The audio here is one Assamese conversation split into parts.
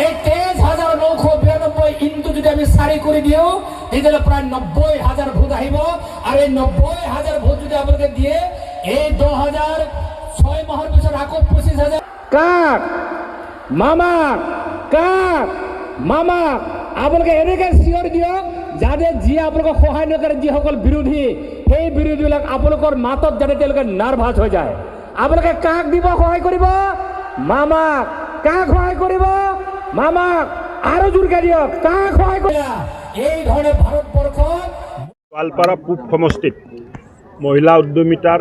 এই 23,992 ইনটু যদি আমি 4 কৰি দিওঁ, তেতিয়াহ'লে প্ৰায় 90,000 ভোট আহিব। আৰু এই 90,000 ভোট যদি আপোনালোকে দিয়ে, এই 10,000 6 মাহৰ পিছত আকৌ 25,000। কাক মামাক, কাক মামাক আপোনালোকে এনেকৈ চিঞৰ দিয়ক যাতে যিয়ে আপোনালোকক সহায় নকৰে, যিসকল বিৰোধী, সেই বিৰোধীবিলাক আপোনালোকৰ মাতত যাতে তেওঁলোকে নাৰ্ভাছ হৈ যায়। আপোনালোকে কাক দিব সহায় কৰিব? মামাক। কাক সহায় কৰিব? মামাক। আৰু জোৰকে দিয়ক, কাক সহায় কৰিব? এই ধৰণে ভাৰতবৰ্ষত গোৱালপাৰা পূব সমষ্টিত মহিলা উদ্যমিতাৰ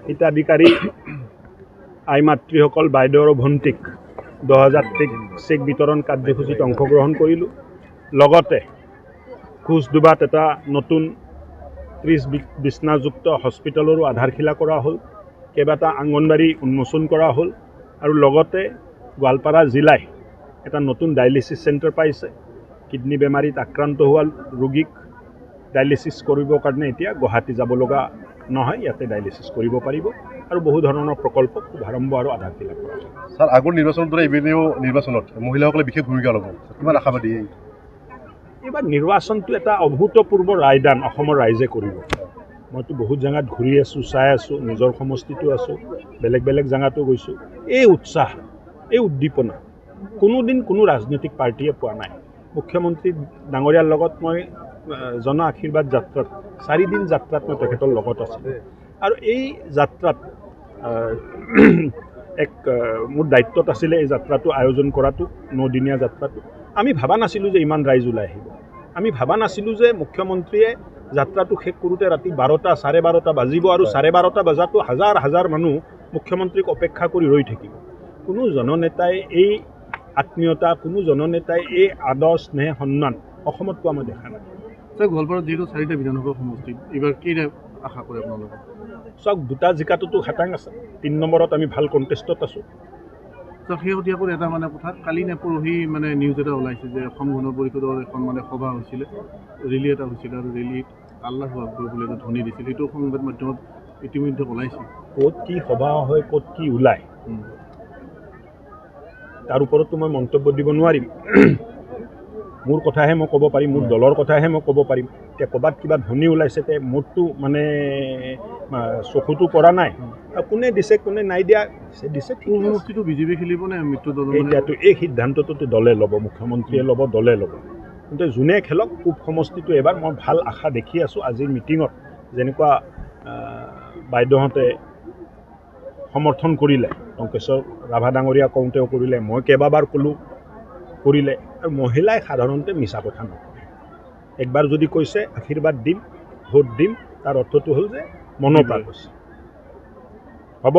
হিতাধিকাৰী আই মাতৃসকল, বাইদেউ আৰু ভণ্টিক 10,000 চেক বিতৰণ কাৰ্যসূচীত অংশগ্ৰহণ কৰিলোঁ। লগতে কোচডোবাত এটা নতুন 30 বিছনাযুক্ত হস্পিটেলৰো আধাৰশিলা কৰা হ'ল, কেইবাটা আংগনবাড়ী উন্মোচন কৰা হ'ল আৰু লগতে গোৱালপাৰা জিলাই এটা নতুন ডায়েলিচিছ চেণ্টাৰ পাইছে। কিডনী বেমাৰীত আক্ৰান্ত হোৱা ৰোগীক ডায়েলিচিছ কৰিবৰ কাৰণে এতিয়া গুৱাহাটী যাব লগা নহয়, ইয়াতে ডায়েলিচিছ কৰিব পাৰিব। আৰু বহু ধৰণৰ প্ৰকল্প শুভাৰম্ভ আৰু আধাৰশিলা কৰা হ'ল। ছাৰ, আগৰ নিৰ্বাচনৰ দৰে এইবেলিও নিৰ্বাচনত মহিলাসকলে বিশেষ ভূমিকা ল'ব, কিমান আশাবাদী? এইবাৰ নিৰ্বাচনটো এটা অভূতপূৰ্ব ৰায়দান অসমৰ ৰাইজে কৰিব। মইতো বহুত জেগাত ঘূৰি আছোঁ, চাই আছোঁ, নিজৰ সমষ্টিতো আছোঁ, বেলেগ বেলেগ জেগাতো গৈছোঁ। এই উৎসাহ, এই উদ্দীপনা কোনোদিন কোনো ৰাজনৈতিক পাৰ্টীয়ে পোৱা নাই। মুখ্যমন্ত্ৰী ডাঙৰীয়াৰ লগত মই জন আশীৰ্বাদ যাত্ৰাত 4 দিন যাত্ৰাত মই তেখেতৰ লগত আছিলোঁ আৰু এই যাত্ৰাত এক মোৰ দায়িত্বত আছিলে এই যাত্ৰাটো আয়োজন কৰাটো, 9দিনীয়া যাত্ৰাটো। আমি ভবা নাছিলোঁ যে ইমান ৰাইজ ওলাই আহিব। আমি ভবা নাছিলোঁ যে মুখ্যমন্ত্ৰীয়ে যাত্ৰাটো শেষ কৰোঁতে ৰাতি 12টা 12:30 বাজিব আৰু 12:30 বজাতো হাজাৰ হাজাৰ মানুহ মুখ্যমন্ত্ৰীক অপেক্ষা কৰি ৰৈ থাকিব। কোনো জননেতাই এই আত্মীয়তা, কোনো জননেতাই এই আদৰ, স্নেহ, সন্মান অসমত পোৱা মই দেখা নাই। ছাৰ, গোৱালপাৰাত যিহেতু 4টা বিধানসভা সমষ্টি, এইবাৰ কেইটা আশা কৰে আপোনালোকে? চাওক, 2টা জিকাটোতো খাটাং আছে, 3 নম্বৰত আমি ভাল কণ্টেষ্টত আছোঁ। ছাৰ, শেহতীয়াকৈ এটা মানে কথা, কালি নে পৰহি মানে নিউজ এটা ওলাইছে যে অসম গণ পৰিষদৰ এখন মানে সভা হৈছিলে, ৰেলী এটা হৈছিলে আৰু ৰেলীত আল্লাহ আকবৰ বুলি এটা ধ্বনি দিছিল, সেইটো সংবাদ মাধ্যমত ইতিমধ্যে ওলাইছে। ক'ত কি সভা হয়, ক'ত কি ওলায় তাৰ ওপৰততো মই মন্তব্য দিব নোৱাৰিম। মোৰ কথাহে মই ক'ব পাৰিম, মোৰ দলৰ কথাহে মই ক'ব পাৰিম। এতিয়া ক'ৰবাত কিবা ধ্বনি ওলাইছে, তে মোৰতো মানে চকুটো পৰা নাই, কোনে দিছে কোনে নাই দিয়া, দিছে। সমষ্টিটো বিজেপি খেলিব নে মিত্ৰ দল? এতিয়াতো এই সিদ্ধান্তটোতো দলে ল'ব, মুখ্যমন্ত্ৰীয়ে ল'ব, দলে ল'ব। কিন্তু যোনে খেলক, পূব সমষ্টিটো এবাৰ মই ভাল আশা দেখি আছোঁ। আজিৰ মিটিঙত যেনেকুৱা বাইদেউহঁতে সমৰ্থন কৰিলে, টংকেশ্বৰ ৰাভা ডাঙৰীয়া কওঁতেও কৰিলে, মই কেইবাবাৰ ক'লোঁ কৰিলে। আৰু মহিলাই সাধাৰণতে মিছা কথা নকয়। একবাৰ যদি কৈছে আশীৰ্বাদ দিম, ভোট দিম, তাৰ অৰ্থটো হ'ল যে মনৰ পৰা কৈছে। হ'ব।